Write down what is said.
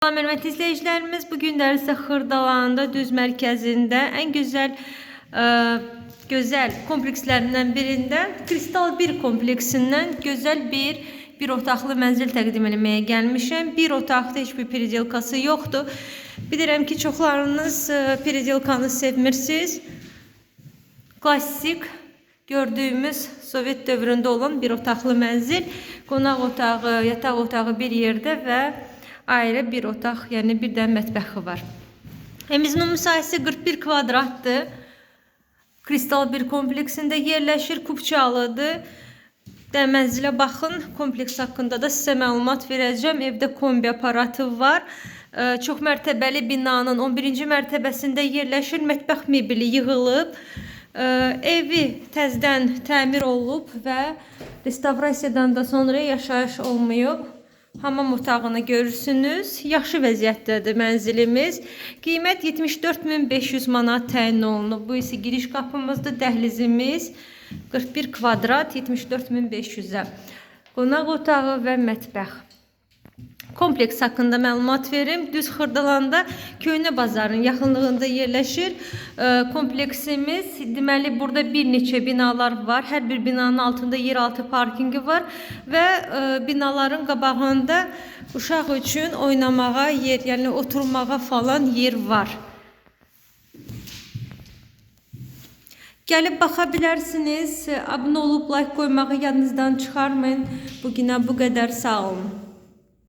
Salam hörmətli izləyicilərimiz, bu günləri isə Xırdalanda, düz mərkəzində ən gözəl gözəl komplekslərindən birində Kristal 1 kompleksindən gözəl bir otaqlı mənzil təqdim etməyə gəlmişəm. Bir otaqda heç bir peridelkası yoxdur. Bilirəm ki, çoxlarınız peridelkanı sevmirsiniz. Klassik gördüyümüz Sovet dövründə olan bir otaqlı mənzil. Qonaq otağı, yataq otağı bir yerdə və ayrı bir otaq, yəni bir də mətbəxi var. Evimizin ümumi sahəsi 41 kvadratdır. Kristal 1 kompleksində yerləşir, Kupçalıdır. Də mənzilə baxın, kompleks haqqında da sizə məlumat verəcəm. Evdə kombi aparatı var. Çox mərtəbəli binanın 11-ci mərtəbəsində yerləşir. Mətbəx mebeli yığılıb. Evi təzədən təmir olunub və restavrasiyadan da sonra yaşayış olmayıb. Hamam otağını görürsünüz. Yaxşı vəziyyətdədir mənzilimiz. Qiymət 74.500 manat təyin olunub. Bu isə giriş qapımızdır, dəhlizimiz 41 kvadrat 74.500-ə. Qonaq otağı və mətbəx. Kompleks haqqında məlumat verim. Düz Xırdalanda Köhnə Bazarın yaxınlığında yerləşir. Kompleksimiz, deməli burada bir neçə binalar var. Hər bir binanın altında yeraltı parkingi var və binaların qabağında uşaq üçün oynamağa yer, yəni oturmağa falan yer var. Gəlib baxa bilərsiniz. Abunə olub like qoymağı yadınızdan çıxarmayın. Bugünə bu qədər. Sağ olun.